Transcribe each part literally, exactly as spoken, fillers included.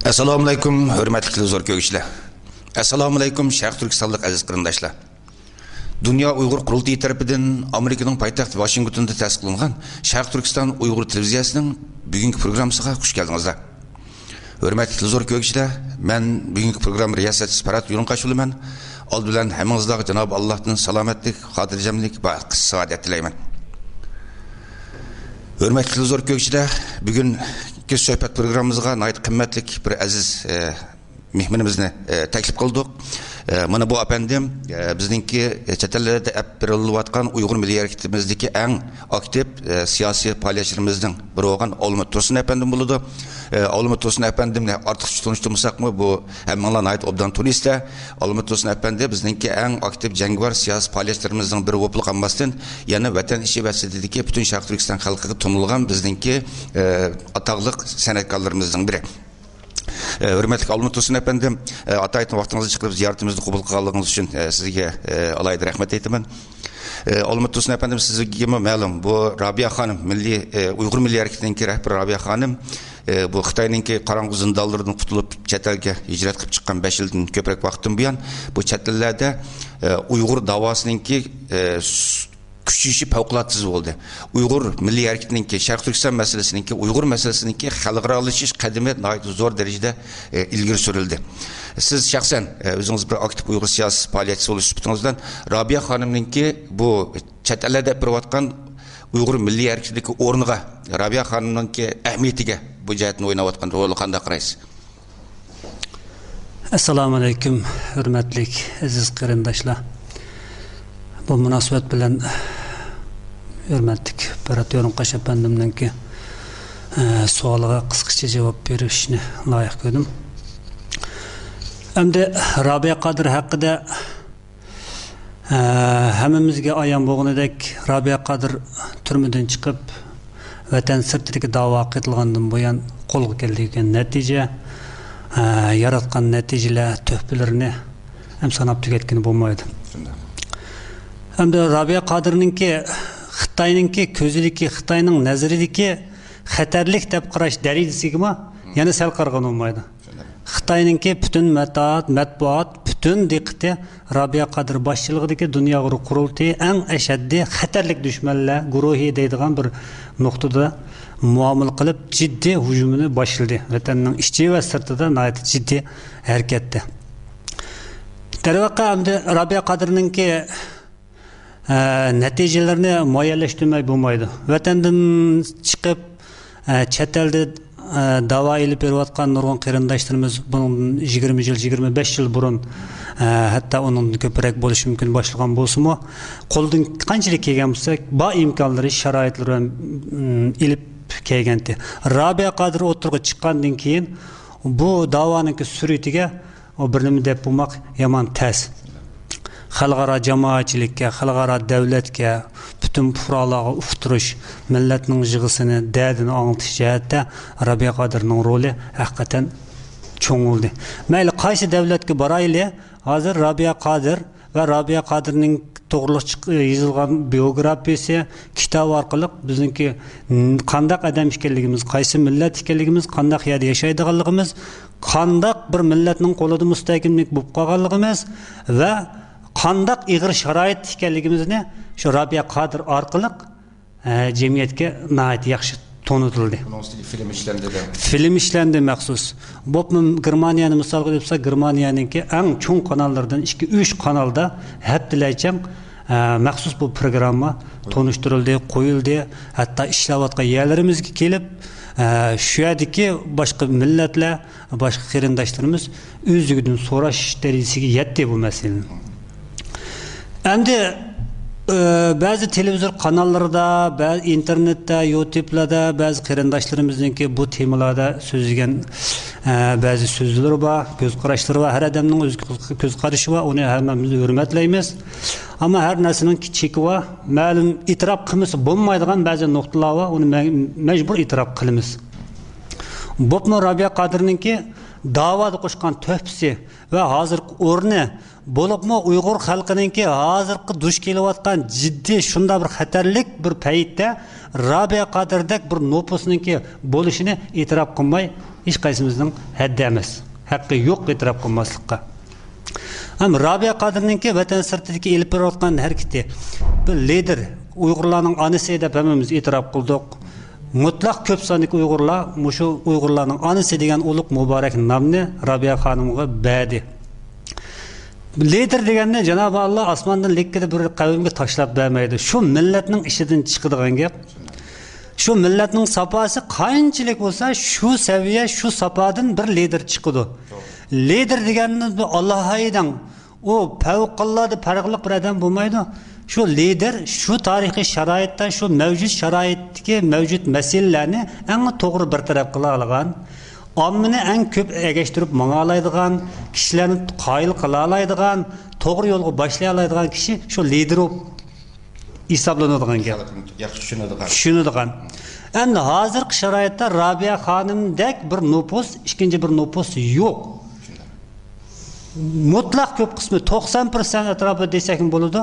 ئەسسالامۇئەلەيكۇم، ھۆرمەتلىك تېلېۋىزور كۆرگۈچىلەر. ئەسسالامۇئەلەيكۇم، شەرقىي تۈركىستانلىق ئەزىز قېرىنداشلار. دۇنيا ئۇيغۇر قۇرۇلتىيى تەرىپىدىن ئامېرىكىنىڭ پايتەختى ۋاشىنگتوندا تەسىس قىلىنغان شەرقىي تۈركىستان ئۇيغۇر تېلېۋىزىيەسىنىڭ بۈگۈنكى پروگراممىسىغا خۇش كەلدىڭىزلەر. ھۆرمەتلىك تېلېۋىزور كۆرگۈچىلەر، مەن بۈگۈنكى پروگرامما رىياسەتچىسى پەرھات يۇلۇن قاش بولىمەن. ئالدى بىلەن ھەممىڭىزلارغا جانابى ئاللاھتىن سالامەتلىك، خاتىرجەملىك، باقىت سائادەت تىلەيمەن. ھۆرمەتلىك تېلېۋىزور كۆرگۈچىلەر، بۈگۈنكى سۆھبەت پروگراممىمىزغا ناھايىتى قىممەتلىك بىر ئەزىز، ئە، مېھمىنىمىزنى، ئە، تەكلىپ قىلدۇق. ئە، مانا بۇ ئەپەندىم، ئە، بىزنىڭكى، ئە، چەت ئەللەردە ئەپ بېرىلىۋاتقان ئۇيغۇر مىللىي ھەرىكىتىمىزدىكى ئەڭ ئاكتىپ، ئە، سىياسىي پائالىيەتچىلىرىمىزنىڭ بىرى بولغان ئالىمۇت تۇرسۇن ئەپەندىم بولىدۇ. ئە، ئالىمۇت تۇرسۇن ئەپەندىمنى ئارتۇقچە تونۇشتۇرمىساقمۇ، بۇ ھەممىڭلار ناھايىتى ئوبدان تونۇيسىلەر. ئالىمۇت تۇرسۇن ئەپەندى بىزنىڭكى ئەڭ ئاكتىپ جەڭگىۋار سىياسىي پائالىيەتچىلىرىمىزنىڭ بىرى بولۇپلا قالماستىن، يەنە ۋەتەن ئىچى ۋە سىرتىدىكى پۈتۈن شەرقىي تۈركىستان خەلقىگە تونۇلغان بىزنىڭكى، ئە، ئاتاقلىق سەنئەتكارلىرىمىزنىڭ بىرى. ئە، ھۆرمەتلىك ئالىمۇت تۇرسۇن ئەپەندىم، ئە، ئاتايىتىن ۋاقتىڭىزنى چىقىرىپ زىيارىتىمىزنى قوبۇل قىلغانلىقىڭىز ئۈچۈن، ئە، سىزگە، ئە، ئالاھىدە رەھمەت ئېيتىمەن. ئە، ئالىمۇت تۇرسۇن ئەپەندىم، سىزگىمۇ مەلۇم، بۇ رابىيە خانىم، مىللىي، ئە، ئۇيغۇر مىللىي ھەرىكىتىنىڭكى رەھبىرى رابىيە خانىم، ئە، بۇ خىتاينىڭكى قاراڭغۇ زىندانلىرىدىن قۇتۇلۇپ، چەت ئەلگە ھىجرەت قىلىپ چىققان بەش يىلدىن كۆپرەك ۋاقىتتىن بۇيان، بۇ چەت ئەللەردە، ئە، ئۇيغۇر داۋاسىنىڭكى، ئە، س-، كۈچىيىشى پەۋقۇلئاددە تېز بولدى. ئۇيغۇر مىللىي ھەرىكىتىنىڭكى، شەرقىي تۈركىستان مەسىلىسىنىڭكى، ئۇيغۇر مەسىلىسىنىڭكى خەلقئارالىشىش قەدىمى ناھايىتى زور دەرىجىدە، ئە، ئىلگىرى سۈرۈلدى. سىز شەخسەن، ئە، ئۆزىڭىز بىر ئاكتىپ ئۇيغۇر سىياسىي پائالىيەتچىسى بولۇش سۈپىتىڭىز بىلەن رابىيە خانىمنىڭكى بۇ چەت ئەللەردە ئېلىپ بېرىۋاتقان ئۇيغۇر مىللىي ھەرىكىتىدىكى ئورنىغا، رابىيە خانىمنىڭكى ئەھمىيىتىگە، بۇ جەھەتتىن ئويناۋاتقان رولىغا قانداق قارايسىز؟ ئەسسالامۇئەلەيكۇم، ھۆرمەتلىك ئەزىز قېرىنداشلار. بۇ مۇناسىۋەت بىلەن ھۆرمەتلىك پەرھات يۇلۇن قاش ئەپەندىمنىڭكى، ئە، سوئالىغا قىسقىچە جاۋاب بېرىشنى لايىق كۆردۈم. ئەمدى رابىيە قادىر ھەققىدە، ئە، ھەممىمىزگە ئايان بولغىنىدەك، رابىيە قادىر تۈرمىدىن چىقىپ، ۋەتەن سىرتىدىكى داۋاغا قېتىلغاندىن بۇيان قولغا كەلگەن نەتىجە، ئە، ياراتقان نەتىجىلەر، تۆھپىلىرىنى ھەم ساناپ تۈگەتكىلى بولمايدۇ. شۇنداق. ئەمدى رابىيە قادىرنىڭكى خىتاينىڭكى كۆزىدىكى، خىتاينىڭ نەزىرىدىكى خەتەرلىك دەپ قاراش دەرىجىسىگىمۇ يەنە سەل قارىغىلى بولمايدۇ. شۇنداق. خىتاينىڭكى پۈتۈن مەتبۇئات، مەتبۇئات، پۈتۈن دىققىتى رابىيە قادىر باشچىلىقىدىكى دۇنيا ئۇيغۇر قۇرۇلتىيى ئەڭ ئەشەددىي خەتەرلىك دۈشمەنلەر گۇرۇھى دەيدىغان بىر نۇقتىدا مۇئامىلە قىلىپ، جىددىي ھۇجۇمىنى باشلىدى. ۋەتەننىڭ ئىچى ۋە سىرتىدا ناھايىتى جىددىي ھەرىكەتتە. دەرۋەقە، ئەمدى رابىيە قادىرنىڭكى ئە، نەتىجىلىرىنى مۇئەييەنلەشتۈرمەي بولمايدۇ. ۋەتەندىن چىقىپ، ئە، چەت ئەلدە، ئە، داۋا ئېلىپ بېرىۋاتقان نۇرغۇن قېرىنداشلىرىمىز بۇنىڭدىن يىگىرمە يىل، يىگىرمە بەش يىل بۇرۇن، ئە، ھەتتا ئۇنىڭدىن كۆپرەك بولۇشى مۇمكىن، باشلىغان بولسىمۇ، قولىدىن قانچىلىك كەلگەن بولسا، بار ئىمكانلىرى، شارائىتلىرى بىلەن، ئىم، ئېلىپ كەلگەنتى. رابىيە قادىر ئوتتۇرىغا چىققاندىن كېيىن، بۇ داۋانىڭكى سۈرئىتىگە ئۇ بىر نېمە دەپ بولماق يامان تەس. خەلقئارا جامائەتچىلىككە، خەلقئارا دەۋلەتكە، پۈتۈن پۇقرالارغا ئۇقتۇرۇش، مىللەتنىڭ يىغىسىنى، دەردىنى ئاڭلىتىش جەھەتتە رابىيە قادىرنىڭ رولى ھەقىقەتەن چوڭ بولدى. مەيلى قايسى دەۋلەتكە بارايلى، ھازىر رابىيە قادىر ۋە رابىيە قادىرنىڭ توغرىلىق چىق-، يېزىلغان بىيوگرافىيىسى، كىتابى ئارقىلىق بىزنىڭكى ن-، قانداق ئادەم ئىكەنلىكىمىز، قايسى مىللەت ئىكەنلىكىمىز، قانداق يەردە ياشايدىغانلىقىمىز، قانداق بىر مىللەتنىڭ قولىدا مۇستەھكەملىك بولۇپ قالغانلىقىمىز ۋە قانداق ئېغىر شارائىتتا ئىكەنلىكىمىزنى شۇ رابىيە قادىر ئارقىلىق، ئە، جەمئىيەتكە ناھايىتى ياخشى تونۇتۇلدى. بۇنىڭ ئۈستىگە فىلىم ئىشلەندى دە. فىلىم ئىشلەندى مەخسۇس. بولۇپمۇ گېرمانىيەنى مىسالغا ئېلىپ ئالساق، گېرمانىيەنىڭكى ئەڭ چوڭ قاناللىرىدىن ئىككى، ئۈچ قانالدا ھەپتىلەرچە، ئە، مەخسۇس بۇ پروگرامما تونۇشتۇرۇلدى، قويۇلدى. ھەتتا ئىشلەۋاتقان يەرلىرىمىزگە كېلىپ، ئە، شۇ يەردىكى باشقا مىللەتلەر، باشقا قېرىنداشلىرىمىز ئۆزلۈكىدىن سوراش دەرىجىسىگە يەتتى بۇ مەسىلىنى. ئەمدى، ئە، بەزى تېلېۋىزور قاناللىرىدا، بەزى ئىنتېرنېتتا، يۇتۇبلاردا بەزى قېرىنداشلىرىمىزنىڭكى بۇ تېمىلاردا سۆزلىگەن، ئە، بەزى سۆزلىرى بار، كۆز قاراشلىرى بار. ھەر ئادەمنىڭ ئۆز كۆز قارىشى بار، ئۇنى ھەممىمىز ھۆرمەتلەيمىز. ئەمما ھەر نەرسىنىڭ چېكى بار. مەلۇم ئېتىراپ قىلمىسا بولمايدىغان بەزى نۇقتىلار بار، ئۇنى مە-، مەجبۇر ئېتىراپ قىلىمىز. بولۇپمۇ رابىيە قادىرنىڭكى داۋادا قوشقان تۆھپىسى ۋە ھازىرقى ئورنى، بولۇپمۇ ئۇيغۇر خەلقىنىڭكى ھازىرقى دۇچ كېلىۋاتقان جىددىي شۇنداق بىر خەتەرلىك بىر پەيتتە رابىيە قادىردەك بىر نوپۇسنىڭكى بولۇشىنى ئېتىراپ قىلماي، ھېچقايسىمىزنىڭ ھەددى ئەمەس، ھەققى يوق ئېتىراپ قىلماسلىققا. ھەم رابىيە قادىرنىڭكى ۋەتەن سىرتىدىكى ئېلىپ بېرىۋاتقان ھەرىكىتى، بىر لىدېر، ئۇيغۇرلارنىڭ ئانىسى دەپ ھەممىمىز ئېتىراپ قىلدۇق. مۇتلەق كۆپ ساندىكى ئۇيغۇرلار مۇشۇ ئۇيغۇرلارنىڭ ئانىسى دېگەن ئۇلۇغ مۇبارەك نامنى رابىيە خانىمغا بەردى. لىدېر دېگەننى جانابى ئاللا ئاسماندىن لىككىدە بىر قەۋمگە تاشلاپ بەرمەيدۇ. شۇ مىللەتنىڭ ئىچىدىن چىقىدىغان گەپ. شۇ مىللەتنىڭ ساپاسى قانچىلىك بولسا، شۇ سەۋىيە، شۇ ساپادىن بىر لىدېر چىقىدۇ. لىدېر دېگەننى ئالاھىدە ئۇ پەۋقۇلئاددە پەرقلىق بىر ئادەم بولمايدۇ. شۇ لىدېر شۇ تارىخىي شارائىتتا، شۇ مەۋجۇت شارائىتتىكى مەۋجۇت مەسىلىلەرنى ئەڭ توغرا بىر تەرەپ قىلالايدىغان، ئاممىنى ئەڭ كۆپ ئەگەشتۈرۈپ ماڭالايدىغان، كىشىلەرنى قايىل قىلالايدىغان، توغرا يولغا باشلايالايدىغان كىشى شۇ لىدېر بولۇپ ھېسابلىنىدىغان گەپ. خەلقنى ياخشى چۈشىنىدىغان. چۈشىنىدىغان. ئەمدى ھازىرقى شارائىتتا رابىيە خانىمدەك بىر نوپۇس، ئىككىنچى بىر نوپۇس يوق. مۇتلەق كۆپ قىسمى، توقسان پىرسەنت ئەتراپىدا دېسەكمۇ بولىدۇ.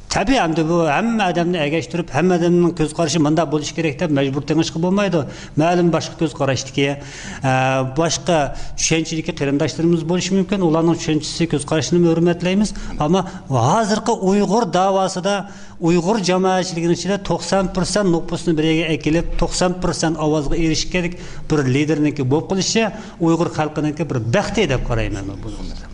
تەبىئىي، ئەمدى بۇ ھەممە ئادەمنى ئەگەشتۈرۈپ، ھەممە ئادەمنىڭ كۆز قارىشى مۇنداق بولۇشى كېرەك دەپ مەجبۇر تېڭىشقا بولمايدۇ. مەلۇم باشقا كۆز قاراشتىكى، ئە، باشقا چۈشەنچىدىكى قېرىنداشلىرىمىز بولۇشى مۇمكىن. ئۇلارنىڭ چۈشەنچىسى، كۆز قارىشىنىمۇ ھۆرمەتلەيمىز. ئەمما ھازىرقى ئۇيغۇر داۋاسىدا ئۇيغۇر جامائەتچىلىكىنىڭ ئىچىدە توقسان پىرسەنت نوپۇسنى بىر يەرگە ئەكېلىپ، توقسان پىرسەنت ئاۋازغا ئېرىشكەن بىر لىدېرنىڭكى بولۇپ قېلىشى ئۇيغۇر خەلقىنىڭكى بىر بەختى دەپ قارايمەن مەن بۇنى.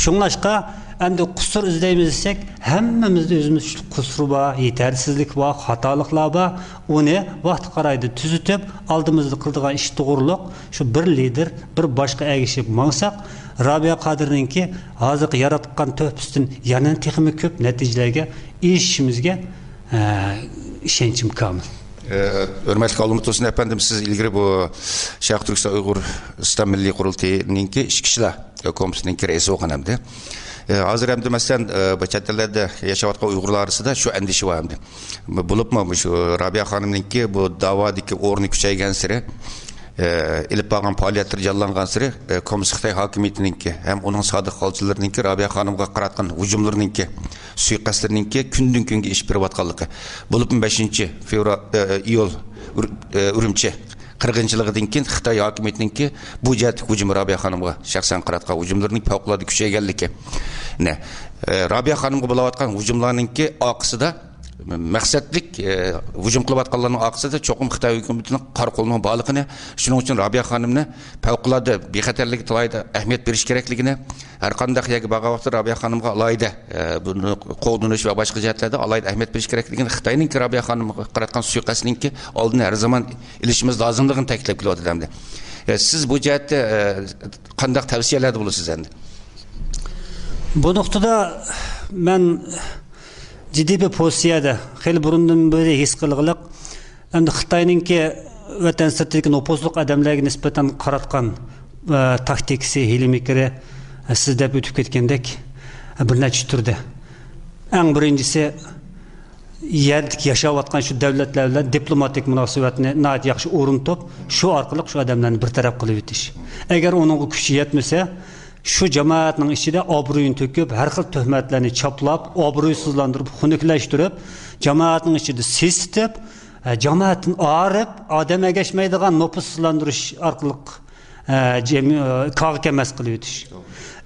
شۇڭلاشقا، ئەمدى قۇسۇر ئىزدەيمىز دېسەك، ھەممىمىزدە ئۆزىمىزچىلىك قۇسۇرى بار، يېتەرسىزلىك بار، خاتالىقلار بار. ئۇنى ۋاقتى قارايدى تۈزىتىپ، ئالدىمىزدا قىلىدىغان ئىش توغرۇلۇق. شۇ بىر لىدېر، بىر باشقا ئەگىشىپ ماڭساق، رابىيە قادىرنىڭكى ھازىرقى ياراتقان تۆھپىسىدىن يەنە تېخىمۇ كۆپ نەتىجىلەرگە ئېرىشىشىمىزگە، ئە، ئىشەنچىم كامىل. ئە، ھۆرمەتلىك ئالىمۇتۇسۇن ئەپەندىم، سىز ئىلگىرى بۇ شەرقىي تۈركىستان ئۇيغۇرىستان مىللىي قۇرۇلتىيىنىڭكى ئىچكى ئىشلار كومىتېتىنىڭكى رەئىسى بولغان ئەمدى. ئە، ھازىر ئەمدى، مەسىلەن، ئە، بۇ چەت ئەللەردە ياشاۋاتقان ئۇيغۇرلار ئارىسىدا شۇ ئەندىشە بار ئەمدى. بولۇپمۇ مۇشۇ رابىيە خانىمنىڭكى بۇ داۋادىكى ئورنى كۈچەيگەنسېرى، ئېلىپ بارغان پائالىيەتلىرى جانلانغانسېرى، كوممۇنىست خىتاي ھاكىمىيىتىنىڭكى ھەم ئۇنىڭ سادىق قالچىلىرىنىڭكى رابىيە خانىمغا قاراتقان ھۇجۇملىرىنىڭكى، سۇيىقەستلىرىنىڭكى كۈندىن كۈنگە ئېشىپ بېرىۋاتقانلىقى. بولۇپمۇ بەشىنچى فېۋرال، ئىيۇل، ئۈر-، ئۈرۈمچى قىرغىنچىلىقىدىن كېيىن خىتاي ھاكىمىيىتىنىڭكى بۇ جەھەتتىكى ھۇجۇمى، رابىيە خانىمغا شەخسەن قاراتقان ھۇجۇملىرىنىڭ پەۋقۇلئاددە كۈچەيگەنلىكى. نە، رابىيە خانىمغا بولۇۋاتقان ھۇجۇملارنىڭكى ئارقىسىدا مەقسەتلىك، ئە، ھۇجۇم قىلىۋاتقانلارنىڭ ئارقىسىدا چوقۇم خىتاي ھۆكۈمىتىنىڭ قارا قولىنىڭ بارلىقىنى، شۇنىڭ ئۈچۈن رابىيە خانىمنى پەۋقۇلئاددە بىخەتەرلىككە ئالاھىدە ئەھمىيەت بېرىش كېرەكلىكىنى، ھەر قانداق يەرگە بارغان ۋاقىتتا رابىيە خانىمغا ئالاھىدە، ئە، بۇنى قوغدىنىش ۋە باشقا جەھەتلەردە ئالاھىدە ئەھمىيەت بېرىش كېرەكلىكىنى، خىتاينىڭكى رابىيە خانىمغا قاراتقان سۇيىقەستنىڭكى ئالدىنى ھەر زامان ئېلىشىمىز لازىملىقىنى تەكىتلەپ كېلىۋاتىدۇ ئەمدى. ئە، سىز بۇ جەھەتتە، ئە، قانداق تەۋسىيەلەردە بولىسىز ئەمدى؟ بۇ نۇقتىدا مەن جىددىي بىر پوزىتسىيەدە، خېلى بۇرۇندىن بېرى ھېس قىلغىلىق، ئەمدى خىتاينىڭكى ۋەتەن سىرتىدىكى نوپۇزلۇق ئادەملەرگە نىسبەتەن قاراتقان، ئە، تاكتىكىسى، ھىيلە-مىكرى، ئە، سىز دەپ ئۆتۈپ كەتكەندەك، ئە، بىر نەچچە تۈردە. ئەڭ بىرىنچىسى، يەردىكى ياشاۋاتقان شۇ دۆلەتلەر بىلەن دىپلوماتىك مۇناسىۋەتنى ناھايىتى ياخشى ئورنىتىپ، شۇ ئارقىلىق شۇ ئادەملەرنى بىر تەرەپ قىلىۋېتىش. ئەگەر ئۇنىڭغا كۈچى يەتمىسە، شۇ جامائەتنىڭ ئىچىدە ئابرۇيىنى تۆكۈپ، ھەر خىل تۆھمەتلەرنى چاپلاپ، ئابرۇيسىزلاندۇرۇپ، خۇنۈكلەشتۈرۈپ، جامائەتنىڭ ئىچىدە سېسىتىپ، ئە، جامائەتتىن ئايرىپ، ئادەم ئەگەشمەيدىغان نوپۇسسىزلاندۇرۇش ئارقىلىق، ئە، جەم-، ئە، كاغا كەمەس قىلىۋېتىش.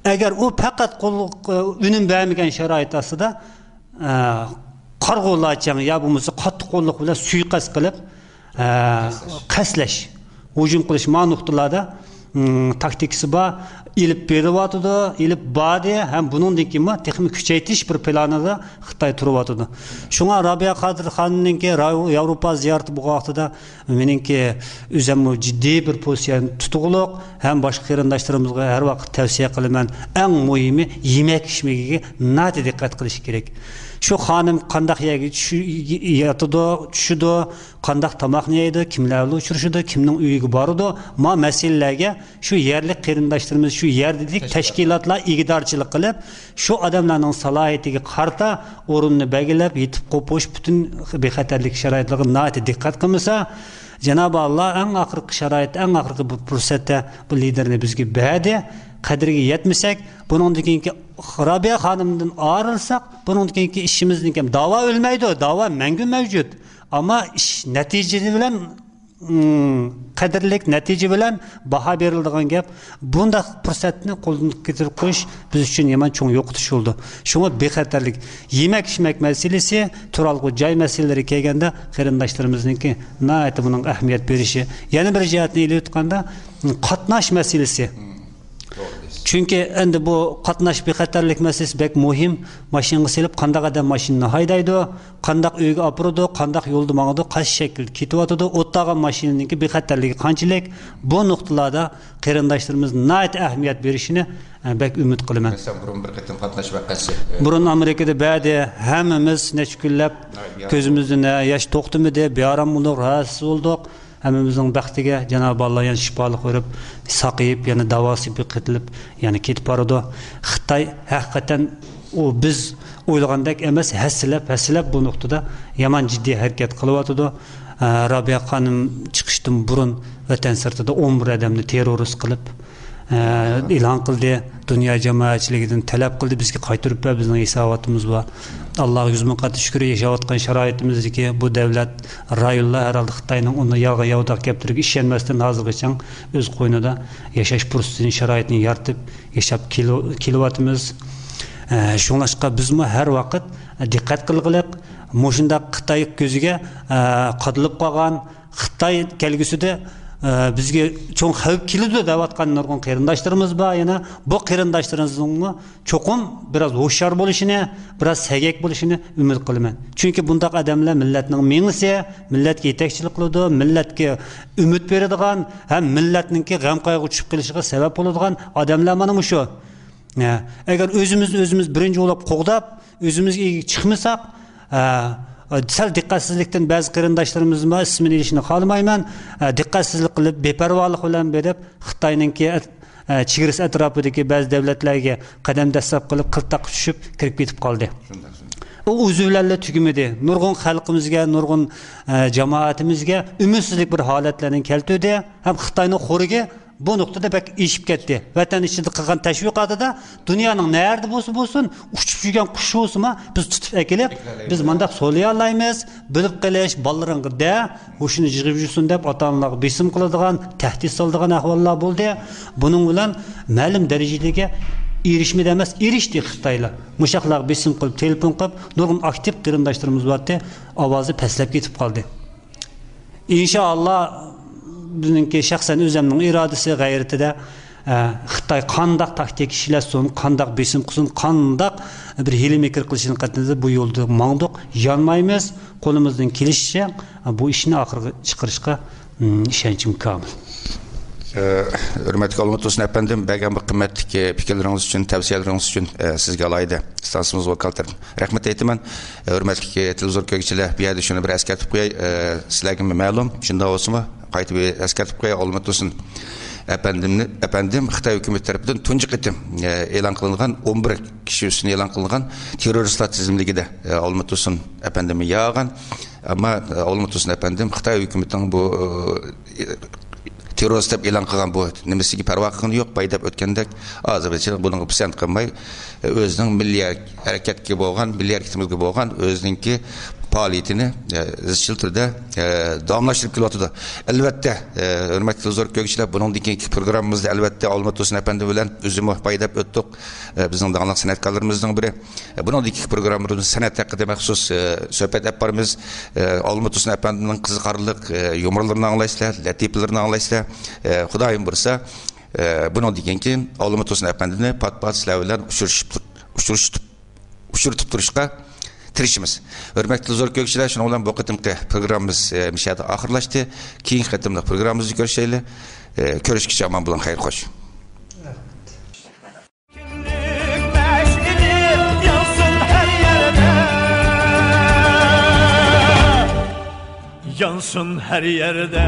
ئەگەر ئۇ پەقەت قوللۇق، ئە، ئۈنۈم بەرمىگەن شارائىت ئاستىدا، ئە، قارىغۇلارچە يا بولمىسا قاتتىق قوللۇق بىلەن سۇيىقەست قىلىپ، ئە، قەستلەش، ھۇجۇم قىلىش، ما نۇقتىلاردا، ئىم، تاكتىكىسى بار، ئېلىپ بېرىۋاتىدۇ، ئېلىپ باردى ھەم بۇنىڭدىن كېيىنمۇ تېخىمۇ كۈچەيتىش بىر پىلانىدا خىتاي تۇرۇۋاتىدۇ. شۇڭا رابىيە قادىر خانىمنىڭكى رايو-، ياۋروپا زىيارىتى بولغان ۋاقتىدا مېنىڭكى ئۆزۈممۇ جىددىي بىر پوزىتسىيەنى تۇتقۇلۇق ھەم باشقا قېرىنداشلىرىمىزغا ھەر ۋاقىت تەۋسىيە قىلىمەن. ئەڭ مۇھىمى يېمەك ئىچمىكىگە ناھايىتى دىققەت قىلىش كېرەك. شۇ خانىم قانداق يەرگە چۈشۈ-، ياتىدۇ، چۈشىدۇ، قانداق تاماقنى يەيدۇ، كىملەر بىلەن ئۇچرىشىدۇ، كىمنىڭ ئۆيىگە بارىدۇ، ما مەسىلىلەرگە شۇ يەرلىك قېرىنداشلىرىمىز، شۇ يەردىكى تەشكىلاتلار ئىگىدارچىلىق قىلىپ، شۇ ئادەملەرنىڭ سالاھىيىتىگە قارىتا ئورۇننى بەلگىلەپ، يېتىپ قوپۇش، پۈتۈن بىخەتەرلىك شارائىتلىرىغا ناھايىتى دىققەت قىلمىسا، جانابى ئاللا ئەڭ ئاخىرقى شارائىتتا، ئەڭ ئاخىرقى بىر پۇرسەتتە بۇ لىدېرنى بىزگە بەردى. قەدرىگە يەتمىسەك، بۇنىڭدىن كېيىنكى رابىيە خانىمدىن ئايرىلساق، بۇنىڭدىن كېيىنكى ئىشىمىزدىن كېيىن داۋا ئۆلمەيدۇ، داۋا مەڭگۈ مەۋجۇت. ئەمما ئىش نەتىجىسى بىلەن ئىم، قەدىرلىك نەتىجە بىلەن باھا بېرىلىدىغان گەپ. بۇنداق پۇرسەتنى قولدىن كەچۈرۈپ قويۇش بىز ئۈچۈن يامان چوڭ يوقىتىش بولىدۇ. شۇڭا بىخەتەرلىك، يېمەك-ئىچمەك مەسىلىسى، تۇرالغۇ جاي مەسىلىلىرى كەلگەندە، قېرىنداشلىرىمىزنىڭكى ناھايىتى بۇنىڭغا ئەھمىيەت بېرىشى. يەنە بىر جەھەتتىن ئېلىۋېتقاندا، قاتناش مەسىلىسى. چۈنكى ئەمدى بۇ قاتناش بىخەتەرلىك مەسىلىسى بەك مۇھىم. ماشىنىغا سېلىپ، قانداق ئادەم ماشىنىنى ھەيدەيدۇ، قانداق ئۆيگە ئاپىرىدۇ، قانداق يولدا ماڭىدۇ، قايسى شەكىلدە كېتىۋاتىدۇ، ئوتتاغان ماشىنىنىڭكى بىخەتەرلىكى قانچىلىك، بۇ نۇقتىلاردا قېرىنداشلىرىمىز ناھايىتى ئەھمىيەت بېرىشىنى، ئە، بەك ئۈمىد قىلىمەن. مەسىلەن، بۇرۇن بىر قېتىم قاتناش ۋەقەسى. بۇرۇن ئامېرىكىدا بەردى، ھەممىمىز نەچچە كۈنلەپ كۆزىمىزدىن، ھە، ياش توختىمىدى، بىئارام بولدۇق، راھەتسىز بولدۇق. ھەممىمىزنىڭ بەختىگە جانابى ئاللا يەنە شىپالىق بېرىپ، ساقىيىپ، يەنە داۋاسى بېقىتىلىپ، يەنە كېتىپ بارىدۇ. خىتاي ھەقىقەتەن ئۇ بىز ئويلىغاندەك ئەمەس، ھەسسىلەپ، ھەسسىلەپ بۇ نۇقتىدا يامان جىددىي ھەرىكەت قىلىۋاتىدۇ. ئە، رابىيە خانىم چىقىشتىن بۇرۇن ۋەتەن سىرتىدا ئون بىر ئادەمنى تېررورىست قىلىپ، ئە، ئېلان قىلدى. دۇنيا جامائەتچىلىكىدىن تەلەپ قىلدى، بىزگە قايتۇرۇپ بەر، بىزنىڭ ھېساباتىمىز بار. ئاللاغا يۈز مىڭ قات شۈكۈر، ياشاۋاتقان شارائىتىمىزدىكى بۇ دەۋلەت، رايونلار ھەرھالدا خىتاينىڭ ئۇنداق يالغان ياۋىداق گەپلىرىگە ئىشەنمەستىن، ھازىرغىچە ئۆز قوينىدا ياشاش پۇرسىتىنى، شارائىتىنى يارىتىپ ياشاپ كېلىۋاتىمىز. ئە، شۇڭلاشقا بىزمۇ ھەر ۋاقىت دىققەت قىلغىلىق، مۇشۇنداق خىتاي كۆزىگە، ئە، قادىلىپ قالغان، خىتاي كەلگۈسىدە، ئە، بىزگە چوڭ خەۋپ كېلىدۇ دەۋاتقان نۇرغۇن قېرىنداشلىرىمىز بار. يەنە بۇ قېرىنداشلىرىمىزنىڭمۇ چوقۇم بىراز ھوشيار بولۇشىنى، بىراز سەگەك بولۇشىنى ئۈمىد قىلىمەن. چۈنكى بۇنداق ئادەملەر مىللەتنىڭ مېڭىسى، مىللەتكە يېتەكچىلىك قىلىدۇ، مىللەتكە ئۈمىد بېرىدىغان ھەم مىللەتنىڭكى غەم-قايغۇغا چۈشۈپ قېلىشىغا سەۋەب بولىدىغان ئادەملەر مانا مۇشۇ. ھە، ئەگەر ئۆزىمىزنى ئۆزىمىز بىرىنچى بولۇپ قوغداپ، ئۆزىمىزگە ئىگە چىقمىساق، ھە، سەل دىققەتسىزلىكتىن بەزى قېرىنداشلىرىمىزمۇ، ئىسمىنى ئېلىشنى خالىمايمەن، ھە، دىققەتسىزلىك قىلىپ، بىپەرۋالىق بىلەن بېرىپ، خىتاينىڭكى ئەت-، ئە، چېگرىسى ئەتراپىدىكى بەزى دەۋلەتلەرگە قەدەم دەسسەپ قىلىپ، قىرتاققا چۈشۈپ، كىرىپ كېتىپ قالدى. شۇنداق، شۇنداق. ئۇ ئۆزى بىلەنلا تۈگىمىدى. نۇرغۇن خەلقىمىزگە، نۇرغۇن، ئە، جامائىتىمىزگە ئۈمىدسىزلىك بىر ھالەتلەرنى كەلتۈردى ھەم خىتاينىڭ خورىكى بۇ نۇقتىدا بەك ئېشىپ كەتتى. ۋەتەن ئىچىدە قىلغان تەشۋىقاتىدا دۇنيانىڭ نەرىدە بولسا بولسۇن، ئۇچۇپ يۈرگەن قۇش بولسىمۇ، بىز تۇتۇپ ئەكېلىپ، بىز مانداق سولىيالايمىز، بىلىپ قېلىش، بالىلىرىڭغا دە، ھوشىنى يىغىپ يۈرسۇن دەپ ئاتا-ئانىلارغا بېسىم قىلىدىغان، تەھدىت سالىدىغان ئەھۋاللار بولدى. بۇنىڭ بىلەن مەلۇم دەرىجىدىكى ئېرىشمىدى ئەمەس، ئېرىشتى خىتايلار. مۇشۇلارغا بېسىم قىلىپ، تېلېفون قىلىپ، نۇرغۇن ئاكتىپ قېرىنداشلىرىمىز بارتى، ئاۋازى پەسلەپ كېتىپ قالدى. ئىنشائاللا، بىزنىڭكى شەخسەن ئۆزۈمنىڭ ئىرادىسى، غەيرىتىدە، ئە، خىتاي قانداق تاكتىكا ئىشلەتسۇن، قانداق بېسىم قىلسۇن، قانداق بىر ھىيلە-مىكىر قىلىشىنى قەتئىينەزەر بۇ يولدا ماڭدۇق، يانمايمىز. قولىمىزدىن كېلىشىچە، ئە، بۇ ئىشنى ئاخىرغا چىقىرىشقا، ئىم، ئىشەنچىم كامىل. ئە، ھۆرمەتلىك ئالىمۇتتۇرسۇن ئەپەندىم، بەرگەن بۇ قىممەتلىك، ئە، پىكىرلىرىڭىز ئۈچۈن، تەۋسىيەلىرىڭىز ئۈچۈن، ئە، سىزگە ئالاھىدە ئىستانسىمىز ۋاكالىتىدىن رەھمەت ئېيتىمەن. ھۆرمەتلىك تېلېۋىزور كۆرگۈچىلەر، بۇ يەردە شۇنى بىر ئەسكەرتىپ قوياي، ئە، سىلەرگىمۇ مەلۇم، شۇنداق بولسىمۇ، قايتا بىر ئەسكەرتىپ قوياي، ئالىمۇتتۇرسۇن ئەپەندىمنى، ئەپەندىم خىتاي ھۆكۈمىتى تەرىپىدىن تۇنجى قېتىم، ئە، ئېلان قىلىنغان، ئون بىر كىشى ئۈستىدىن ئېلان قىلىنغان تېررورىستلار تىزىملىكىدە، ئە، ئالىمۇتتۇرسۇن ئەپەندىمنى ياغان. ئەمما، ئە، ئالىمۇتتۇرسۇن ئەپەندىم خىتاي ھۆكۈمىتىنىڭ بۇ، ئە، تېررورىست دەپ ئېلان قىلغان بۇ نېمىسىگە پەرۋا قىلغىنى يوق، بايا دەپ ئۆتكەندەك، ھازىرغىچە بۇنىڭغا پىسەنت قىلماي، ئۆزىنىڭ مىللىي ھەر-، ھەرىكەتكە بولغان، مىللىي ھەرىكىتىمىزگە بولغان ئۆزىنىڭكى پائالىيىتىنى، ئە، ئىزچىل تۈردە، ئە، داۋاملاشتۇرۇپ كېلىۋاتىدۇ. ئەلۋەتتە، ئە، ھۆرمەتلىك تېلېۋىزور كۆرگۈچىلەر، بۇنىڭدىن كېيىنكى پروگراممىمىزدا ئەلۋەتتە ئالىمۇتتۇرسۇن ئەپەندى بىلەن ئۆزىمۇ بايا دەپ ئۆتتۇق، ئە، بىزنىڭ داڭلىق سەنئەتكارلىرىمىزنىڭ بىرى. بۇنىڭدىن كېيىنكى پروگراممىلىرىمىزدا سەنئەت ھەققىدە مەخسۇس، ئە، سۆھبەت ئېلىپ بارىمىز. ئە، ئالىمۇتتۇرسۇن ئەپەندىمنىڭ قىزىقارلىق، ئە، يۇمۇرلىرىنى ئاڭلايسىلەر، لەتىپىلىرىنى ئاڭلايسىلەر. ئە، خۇدايىم بۇيرۇسا، ئە، بۇنىڭدىن كېيىنكى ئالىمۇتتۇرسۇن ئەپەندىنى پات-پات سىلەر بىلەن ئۇچرىشىپ، ئۇچرىشىپ، ئۇچرىتىپ تۇرۇشقا تىرىشىمىز. ھۆرمەتلىك تېلېۋىزور كۆرگۈچىلەر، شۇنىڭ بىلەن بۇ قېتىمقى پروگراممىمىز، ئە، مۇشۇ يەردە ئاخىرلاشتى. كېيىنكى قېتىملىق پروگراممىمىزدا كۆرۈشەيلى. ئە، كۆرۈشكىچە ئامان بولۇڭ، خەير خوش. كىملىك مەشئىلى يانسۇن ھەر يەردە. يانسۇن ھەر يەردە.